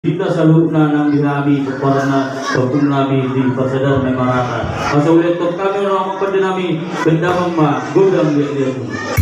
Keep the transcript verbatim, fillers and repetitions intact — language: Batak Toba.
Hita saluhutna nang di hami, pomparanna, topung nami di parsadaan na marata. Asa ulehon hami, ro, pande nami, bahen damang ma godang liat-liat.